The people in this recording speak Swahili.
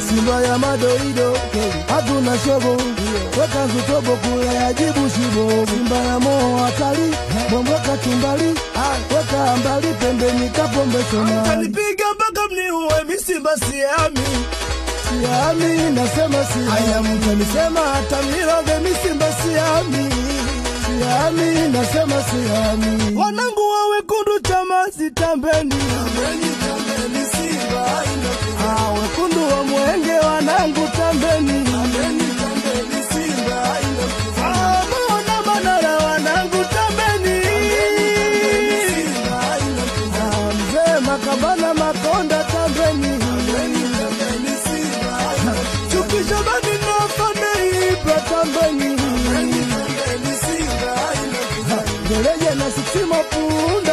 Simba ya madoido, hatuna shobo, weka nzutobo kule ajibu shibo. Simba ya moo hatari, bongo kachumbali, weka ambali pembeni kapombe Somali. Mtanipiga mpaka mniue, mi Simba sihami. Sihami, nasema sihami. Haya, mtanisema hata mniroge, mi Simba sihami. Sihami, nasema sihami. Wanangu wa wekundu Chamazi, tambeni. Ah, wekundu wa Mwenge wanangu, tambeni. Ah, Mona Manara wanangu, tambeni. Ah, mzee Makabana Makonda, tambeni. Chukisha bani na Fane Ibra, tambeni. Gereje na Siximo Punda.